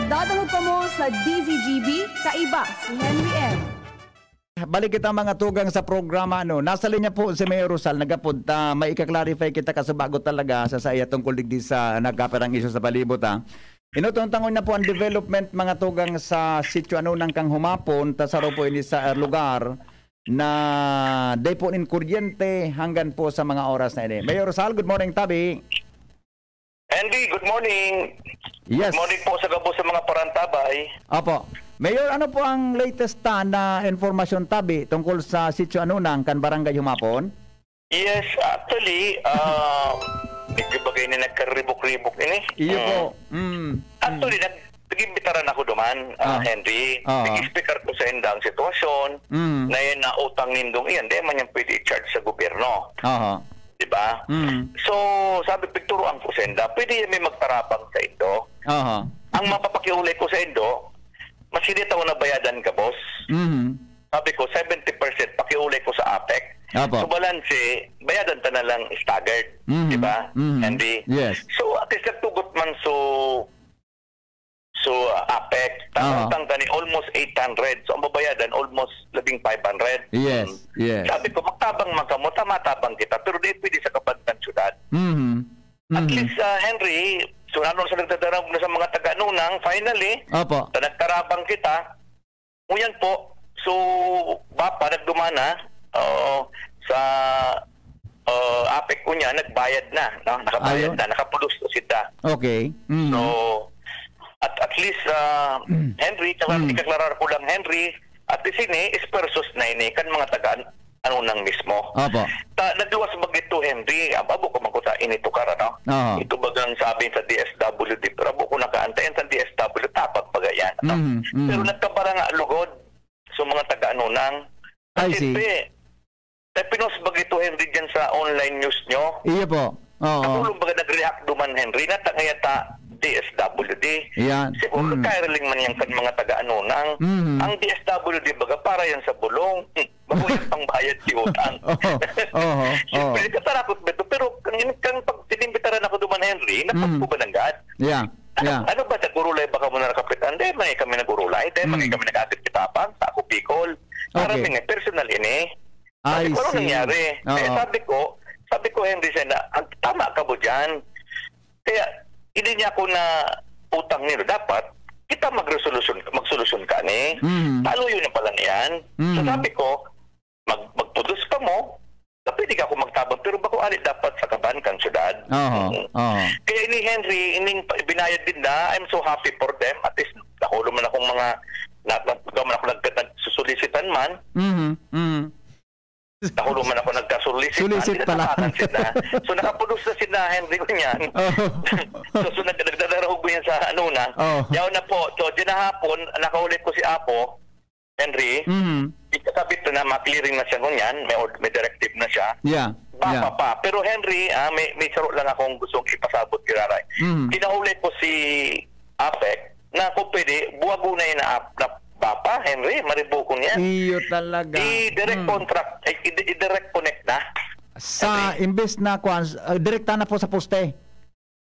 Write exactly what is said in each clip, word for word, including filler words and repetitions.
Dadangog kamo sa D Z G B, kaiba si Henry M. Balik kita, mga tugang, sa programa, ano. Nasa linya po si Mayor Rosal, nagapod ta, may ika-clarify kita kasubago talaga sa, sa iya tungkol digdi sa nagkapirang isyu sa palibot, ha. Inutong tangon na po ang development, mga tugang, sa sitio Anunang kan humapon, ta saro po ini sa, eh, lugar na dai po nin kuryente hanggang po sa mga oras na ini. Mayor Rosal, good morning, tabi. Andy, good morning. Yes. Good morning po sa gabos sa mga parantabay. Opo. Mayor, ano po ang latest ta na informasyon, tabi, tungkol sa sitio Anunang kan Barangay Humapon? Yes, actually, ah, medyo bagay na nagkaribok-ribok ini. Iyo Mm. po. Mm. Mm. Actually, nag-, nag-imbitaran ako duman, ah, Ah. Henry. Oo. Nag-explicar ko sa inda ang sitwasyon Mm. na yan na utang nindong iyan, di man yan pwede i-charge sa gobyerno. Aha. Di ba? Mm. So, sabi, pigturuan ko sa inda, pwede yan may magtarabang sa indo. Aha. Ang mapapakiulay ko sa indo, mas hindi tao na bayadan ka, boss. Mhm. Sabi ko, seventy percent pakiulay ko sa APEC. Apo. So, balanse, bayadan ta na lang staggered, Mhm. di ba, Mhm. Andy? Yes. So, at least nagtugot man, so, so, uh, APEC, Aha. tanutang ka ni almost eight hundred. So, ang babayadan, almost labing five hundred. Yes, Mm. yes. Sabi ko, magtabang man kamo, ta matabang kita, pero di pwede sa kaban kan syudad. Mhm. At Mhm. least, ah, Henry, so, ano sa nagdadarag na sa mga taga-Nunang, finally, Apo. ta nagtarabang kita, Ngunyan po, so, BAPA nagduman na, oo, sa, ah, APEC ko niya, nagbayad na, no? Nakabayad Ayun. na, nakapulos na sila. Okay. Mm. So, at, at least, ah, Henry, tsaka Mm. ikaklarar ko lang, Henry, at least ini, is versus na ini, kan mga taga Anunang mismo. Opo. Ta, nagluwas ba ito, Henry? Ab-, abo ko man ko ta initukar, ano? Oo. Ito bagang sabi sa D S W D, pero abo ko nakaantay sa D S W, tapag baga yan, ano? Mhm, mhm. Pero nagkabaranga lugod sa mga taga-Anunang. I see. Siyempre, napinos ba ito, Henry, dyan sa online news nyo? Iyo po. Oo. Sa bulong baga nag-react duman, Henry, natangay ta D S W D. Yan. Siguro Mm. kaya rin man yan kan mga taga-Anunang. Mhm. Ang D S W D baga para yan sa bulong. Bago yung pangbayad si utang. Oo, oo, Siyempre, oo. katarakot ba ito? Pero kang, kang pag inimbitaran ako duman, Henry, napag Mm. ko ba nanggad? Yeah, Ano, yeah. ano ba, nagurulay ba kamo na kapitan? Dahil man kami nagurulay, dahil man Mm. kami nag-agit kitapang, sa ako, Bicol. Para Okay. kami, personal ini. Sabi I ko, "Ano see. nangyari?" Kaya Oo. sabi ko, sabi ko, Henry, siya na, "Ang tama ka mo dyan." Kaya, hindi niya ako na utang nila. Dapat, kita magresolusyon, magsolusyon ka ni. Mm. Talo yun na pala niyan. So Mm. sabi ko, mag-, magpudos pa mo, na pwede ka ako magtabang, pero bako ali dapat sa kaban kan syudad. Oho, Mm. oho. Kaya ini Henry, ining pa-, binayad din na, I'm so happy for them. At least, nahulo man akong mga, na, na, man ako nag-, nagsusulisitan man. Mhm, mhm. Nahulo man ako nagkasulisit, Sulisit hindi pala. natapakan sila. So, nakapulos na sila, Henry, ko niyan. Oh. So, so, nag-, nagdadarahog ko yan sa ano na. Oh. Yaw na po. So, dinahapon, nakaulit ko si Apo, Henry, Mhm. ikakabit na na, ma-clearing na siya ngunyan, may ord-, may directive na siya. Yeah. Baka Yeah. pa. Pero, Henry, ah, may, may saro lang akong gustong ipasabot, Kiraray. Mhm. Kinahuli ko si APEC na kung pwede, buwago na yun na ap-, na bapa, Henry, maribukon yan. Iyo talaga. I-direct Hmm. contract, ay, i-, i-direct connect na. Sa Henry. imbes na, kuwan, ah, direkta na po sa poste.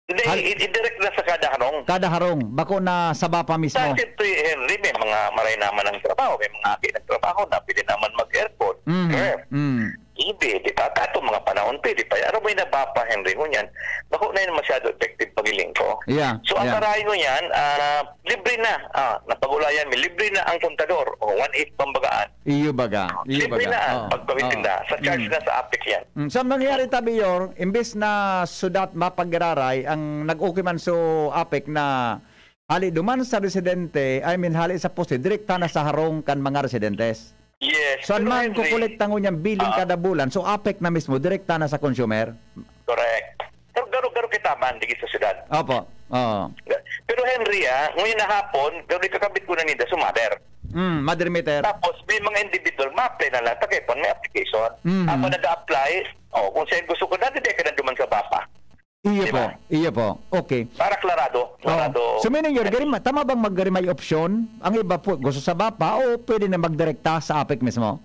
Hindi, Hal- i-, i-direct na sa kada harong. Kada harong, bako na sa bapa mismo. Sa siyempre, Henry, may mga maray naman ang trabaho, may mga aki ng trabaho na pwede naman mag-aircon. Mm, Sure. mm. Ibe, di ba? Kato mga panahon, pwede pa yan. Ano may nabapa, Henry, ngunyan? Bako na yun masyado effective pagiling ko. Yeah, So, ang yeah. karayo niyan, ah, libre na. Ah, napag-ulayan mi, libre na ang kontador. O, one eight pambagaan. Iyo baga, iyo Libre baga. na, Oo, pagpawitin oo. na. Sa charge Mm. na sa APEC yan. Mm. So, ang nangyari, Tabi Yor, imbes na sudat mapagiraray, ang nag-okay man so APEC na hali duman sa residente, I mean, hali sa poste, direkta na sa harong kan mga residentes. Yes, So, pero man Henry, kukolekta ngunyan billing ah. kada bulan, so APEC na mismo, direkta na sa consumer? Correct. Pero garo-garo kita man, digi sa syudad. Opo. Oo. Pero Henry, ah, ngayon na hapon, garo kakabit ko na ninda, sumader. Mm, mother meter. Tapos, may mga individual, ma-apply na lang, tagay po, may application. Mm. Ako nag-a-apply, oh, kung siya gusto ko, dati di ka na duman sa bapa. Iyo Di po, ba? iyo po. Okay. Para klarado, Oh. klarado. So, meaning, Yor, gari ma-, tama bang maggari may opsyon? Ang iba po, gusto sa bapa o pwede na magdirekta sa APEC mismo?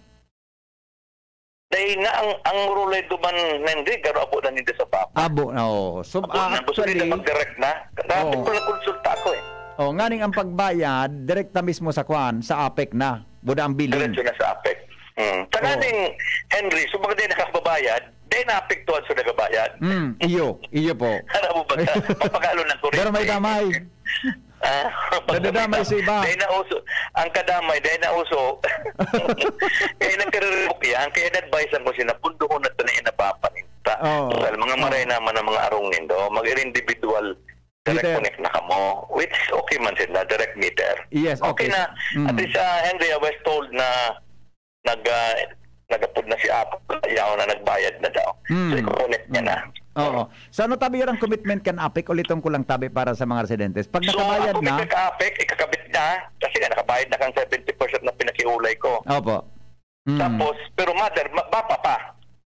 Dahil nga ang, ang rulay duman, Henry, garo abo na ninda sa bapa. Abo na, oo. So, Abo ah, na, gusto actually, nila mag-direct na. Dati Oo. ko nagkonsulta ako eh. Oh, nganing ang pagbayad direkta mismo sa kwan, sa APEC na. Buda ang billing. Diretso na sa APEC. Hmm. Tanganing, Henry, so mga di nakakabayad, di naapektuhan sa nagabayad. Hmm, iyo, iyo po. Alam mo ba ka? Mapakalo ng kuryente. Pero may damay. Ah, Nadadamay sa iba. Dahil na uso, ang kadamay, dahil na uso. Kaya nagkariribok yan, kaya na-advise ko sila, pundohon na ito na inapapaninta. Oo. Dahil mga Oo. maray naman ang mga arong nindo, mag-individual, direct Peter. connect na kamo. Which, okay man sila, direct meter. Yes, okay. Okay na. Mm. At least, ah, Henry, I was told na nag, ah, nagapod na si Apple, yaon na nagbayad na daw. Mm. So, i-connect niya Mm. na. Oo. So, ano tabi yung commitment kan APEC? Ulitin ko lang tabi para sa mga residentes. Pag So, nakabayad ako na may ka-APEC, ikakabit na. Kasi nga, nakabayad na kang seventy percent na pinakiulay ko. Opo. Mm. Tapos, pero mother, ma-, bapa pa.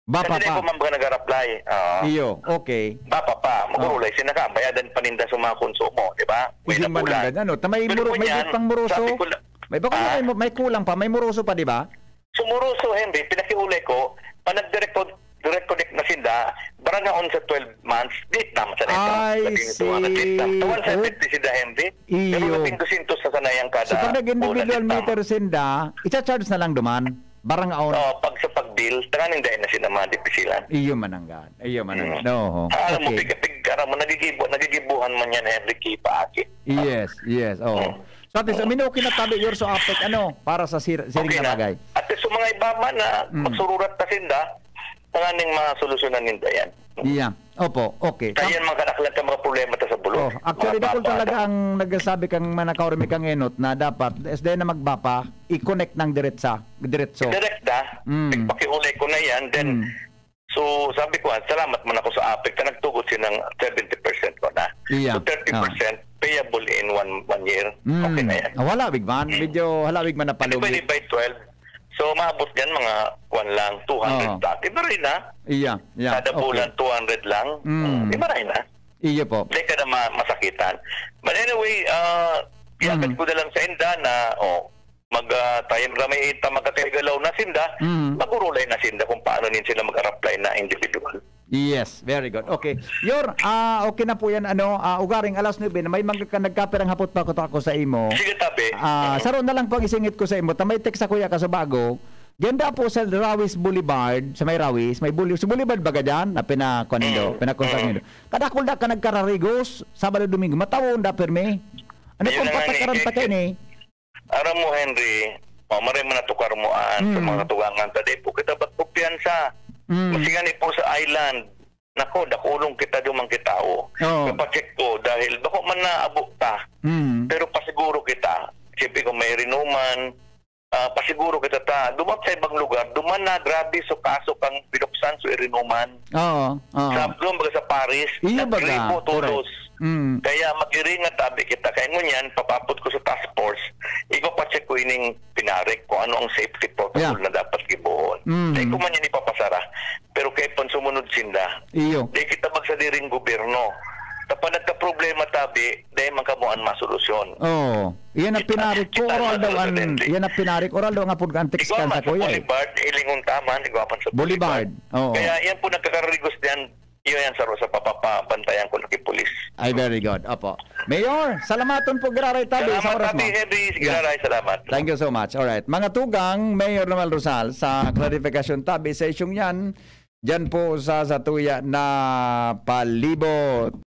Bapa Kasi pa. di ko man ba nag-reply? Oo. Iyo, okay. Bapa pa. Magurulay, Oh. sinaka, bayadan paninda sa mga konsumo, di ba? May Hindi man nabulan. ang ganyan, no? Ta may Pero muro-, may ngunyan, di pang moroso. sabi ko la-, May baka Ah? may, may kulang pa, may moroso pa, di ba? Sumuruso, Henry, pinakiulay ko, pa nag-direct, direct connect na sinda, barangaon sa twelve months, di naman sa neto. I Labing two hundred see. lista. Sa one seventy Oh. sinda, Henry. Pero Iyo. labing dosyentos sa sanayang kada So, pag nag-individual bola, di tama. meter sinda, i-charge na lang duman. Barangaon. Oh, pag sa pag-bill, tanganing dahil na sinda mga dipisilan. Iyo mananggad. Iyo mananggad. Mm. Oo. Alam mo, Okay. pig-, pig-, alam mo, nagigibo-, nagigibuhan man yan, Henry, ki paagi. Yes, yes. Oo. Mm. So, ate, so, Oo. mino kinatabi, your so APEC, ano, para sa sir-, siring Okay na na. bagay? At sa mga iba man na Mm. magsururat na sinda, tanganing masolusyonan ninda yan. Iya. Opo, okay. Kaya yan, mga kanaklan, ka mga problema ta sa bulog. Oh, actually, Mga dakul bata talaga ta. ang nagsasabi kang manakaw, Remy, kang enot na dapat, S D na magbapa, i-connect ng diretsa, diretso. Direct na. Mm. Pakiulay ko na yan. Then, Mm. so, sabi ko, ah, salamat man ako sa APEC na nagtugot silang seventy percent ko na. Iya. So, thirty percent Ah. payable in one, one year. Mm. Okay na yan. Ah, wala, big man. Mm. Medyo halawig man na Divided palugi. by twelve. So, maabot yan mga, kwan lang, two hundred Oo. plus. Iba rin, ha? Iya, iya. Kada Okay. bulan, two hundred lang. Mm. Mm, iba rin, ha? Iyo po. Hindi ka na ma-, masakitan. But anyway, ah, iagad Mhm. ko na lang sa inda na, oh, mag, ah, tayo, ramay ita magkakagalaw na sinda, Mhm. magurulay na sinda kung paano nin sila mag-apply na individual. Yes, very good. Okay. Yor, ah, okay na po yan, ano, ah, ugaring alas nuebe na may mga ka-, nagkapirang hapot pa ako, ako sa imo. Sige, tabi. Ah, Mm. saro na lang po ang isingit ko sa imo. Ta may text ako ya kaso bago. Diyan da po sa Rawis Boulevard, sa may Rawis, may boule-, sa Boulevard baga diyan, na pinakuan nindo, Mm. pinakontak Mm. nindo. Kadakul da ka nagkararigos, Sabado, Domingo, matawon da, pirmi. Ano Ayun pong na nga ni patakaran Keke. ta kayo ni? Aram mo, Henry, oh, maray man natukar mo, ah, sa Mm. mga tugangan ta, di po kita ba't kumpiyansa? Mm. Masigan po sa island. Nako, dakulong kita duman kita, oh. Oo. Kapacheck ko, dahil bako man naabo ta. Mm. Pero pasiguro kita. Siyempre, kung may rinuman, ah, pasiguro kita ta. Duman sa ibang lugar, duman na grabe so kaso kang binuksan so irinuman. Oo, oo. Sa, duman baga sa Paris, Iyo baga, nagribo todos. correct. Mm. Kaya mag-iringat tabi kita. Kaya ngunyan, papapot ko sa task force, ipapacheck ko ining pinarik kung ano ang safety protocol Yeah. na dapat gibohon. Mm. Dahil ko man yan ipapasara, pero kaya pang sumunod sinda. Iyo. Dahil kita magsadiring gobyerno. Kapag nagka-problema tabi, dahil man kamo ang masolusyon. Oo. Iyan ang Kita, pinarik ko, kita oral ang daw ang, presidente. iyan ang pinarik, oral daw ang apod ka ang Ikaw text kan man sa sa kuya, eh. Boulevard, ilingon taman, ikaw man sa Boulevard. Boulevard. Oo. Kaya yan po nagkakarigos diyan, iyo yan sa, sa papapabantayan ko na kipulis. Ay, very good. Opo. Mayor, salamaton po, giraray tabi, sa Salamat, oras Ate mo. Henry. Sige, Yeah. Raray, salamat. Thank you so much. Alright. Mga tugang, Mayor Romel Rosal, sa clarification tabi sa isyong yan, dyan po sa, sa tuya na palibot.